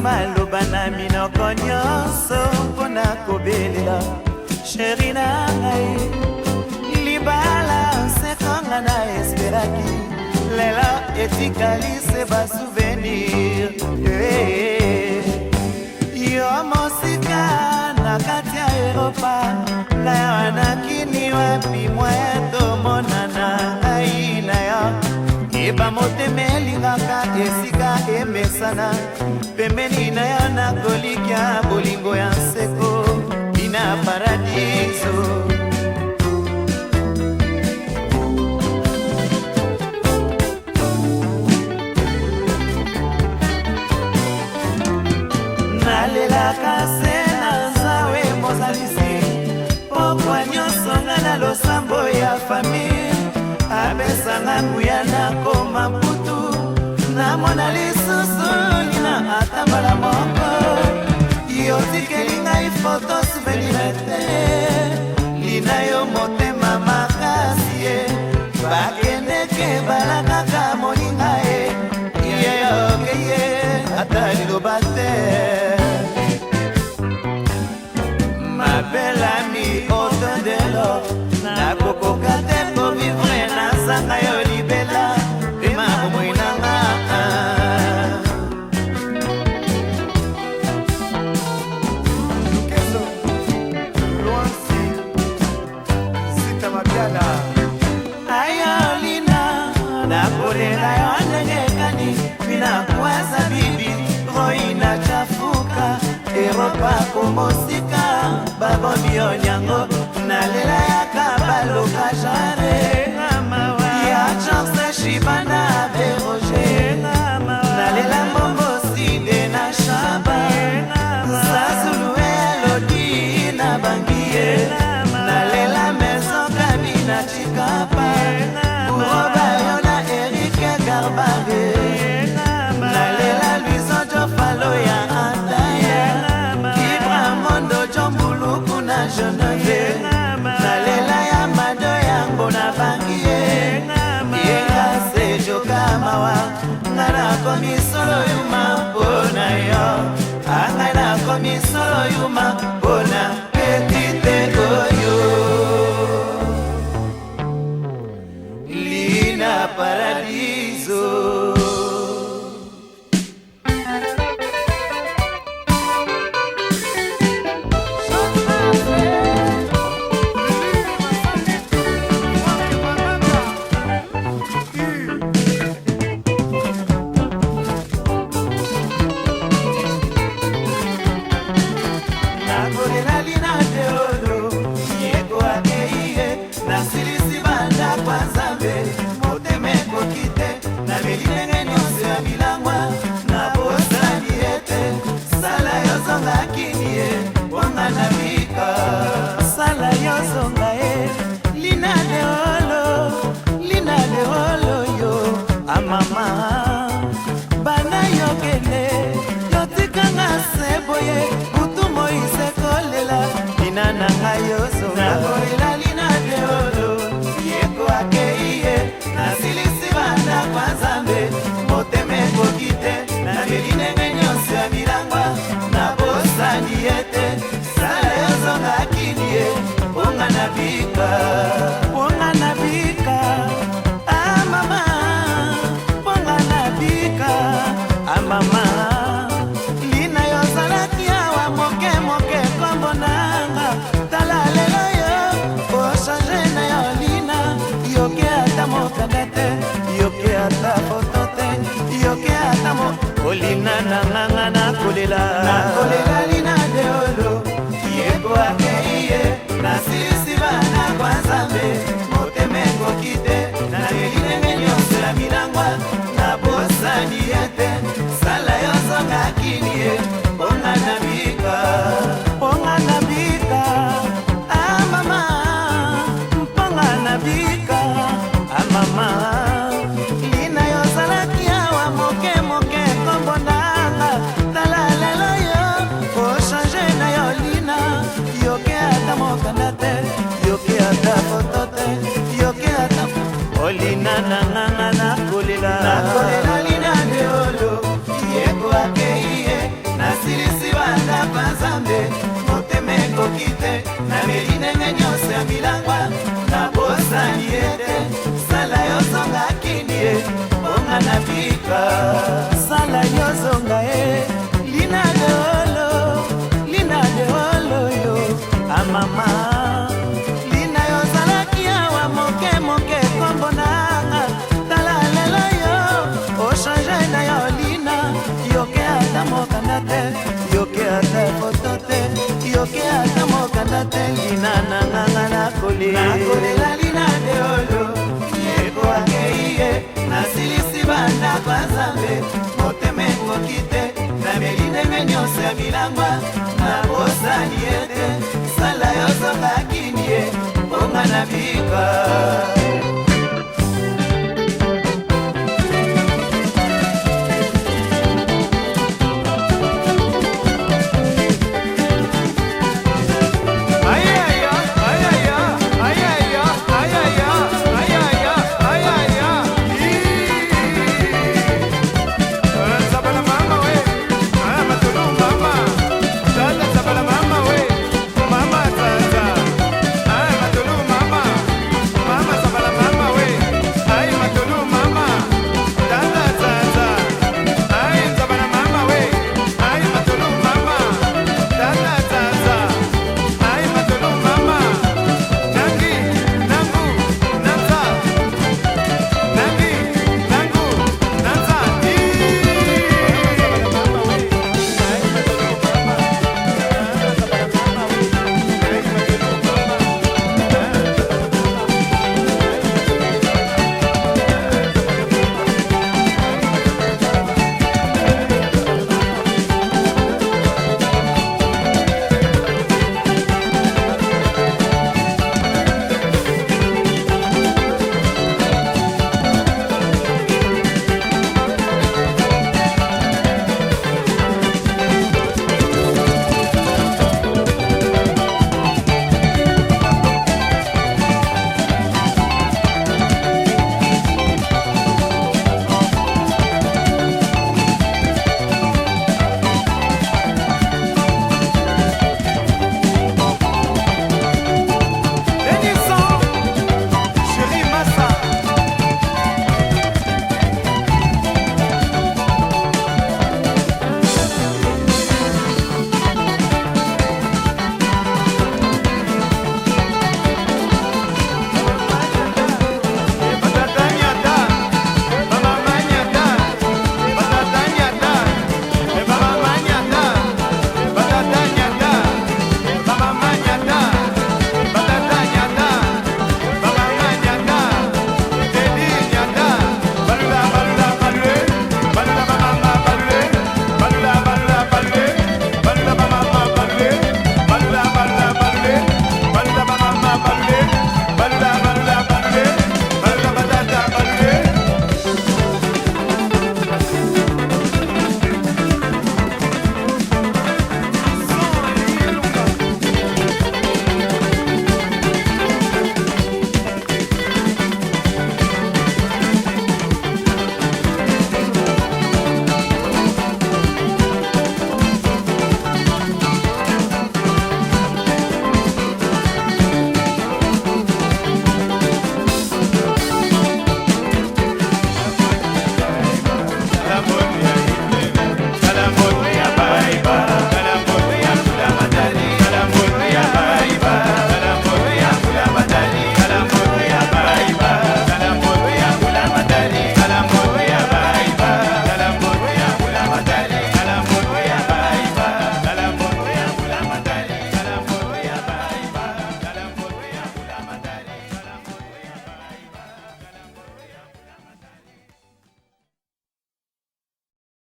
Maloba na minoko nyonso mpo na kobelela sheri na ngai. Libala nsekonga na esperaki, lelo etikali se basouvenir. Hey, yo mosika na kati ya Eropa, ngai awa nakini, wapi moye tomonana ngai na yo? Yeba motema elingaka esika emesana, pembeni na yo nakolikya bolingo ya nseko bina paradiso. Nalelaka se na Nzawe mozalisi, pokwa nyonso nga na losambo ya famille, apesanga nguya nakoma mputu, namona lisusu lina ata mbala moko. Yotikeli ngai foto souvenir te, lina yo motema makasi ye, bakendeke bala kaka moninga ye, yeyoke ye ata liloba te. Mabelami otondelo, nakokoka te kovivre nazanga yo libela, pema bomoi nanga. Lukezo, Luansi, Zita Mabiala. Ayolina, nakolela yo ndenge kani, binakwasa bibi roina chafuka, Eropa komosika, babombi yo nyango, nalela yaka baloka jare ya Charles Shibanda Beroger, nalela mbongo side na Shaba Zazulu Elodi na Bangie, nalela maison Kabi na Chikapa, Uroba yo na Erike Garbage, nalela Luison Jofalo ya Antaya, Ibra Mondo Jombuluku na Geneve, nalela ya Mado yango na Bangie, yenga sejoka mawa, nga nakomi solo yuma mpo na yo, angai nakomi solo yuma mpo na petite oyo lina paradiso. Lili Masani, Franck Manganga. U. Nakolela lina teolo yeko akei ye, nasilisi bandako ya Nzambe, motema ekoki te, nameli ndenge nyonso ya bilangwa, nabosani ete sala yozonga kini ye mponga na bika, sala yozonga ye lina leolo, lina leolo yo amama, bana yokende yotikanga se boye, butu moi se kolela lina na ngai yozonga. Nakolela lina deolo yeko akei ye, nasilisi bandako ya Nzambe, motema ekoki te, nameli ndenge nyonso ya bilangwa, nabosani ete sala yozonga kini ye mponga na bika, mponga na bika, ah mama, mponga na bika, ah mama, lina yozalaki awa moke moke, kombo nanga, tala lelo yo ochange na yo lina, yoke ata mokanda te, yoke ata foto te, yoke ata mo olina na nganga, nakolela, nakolela lina deolo yeko akei ye, nasilisi bana kwa Nzambe, motema ekoki te, nayeli ndenge nyonso ya milangwa, nabosani ete sala yozonga kini ye mponga na bika, mponga na bika, ah mama, mponga na bika, ah mama, lina yozalaki awa moke moke, kombo nanga, tala lelo yo ochange na yo lina, yoke ata mokanda te, yoke ata foto te, yoke ata olina na nganga, nakolela, nakolela lina deolo yeko akei ye. mponga na bika. Sala yozonga e lina deolo, lina deolo yo amama. Lina yozalaki awa moke moke kombo nanga, tala lelo yo ochange na yo lina. Yoke ata mokanda te, yoke ata foto te, yoke ata mokanda te. Lina nanganga nakolela lina deolo yeko akei ye. Nasilisi bandako ya Nzambe, motema ekoki te. Nameli ndenge nyonso ya bilangwa, nabosani ye te. Sala yozongaki nie mponga na bika.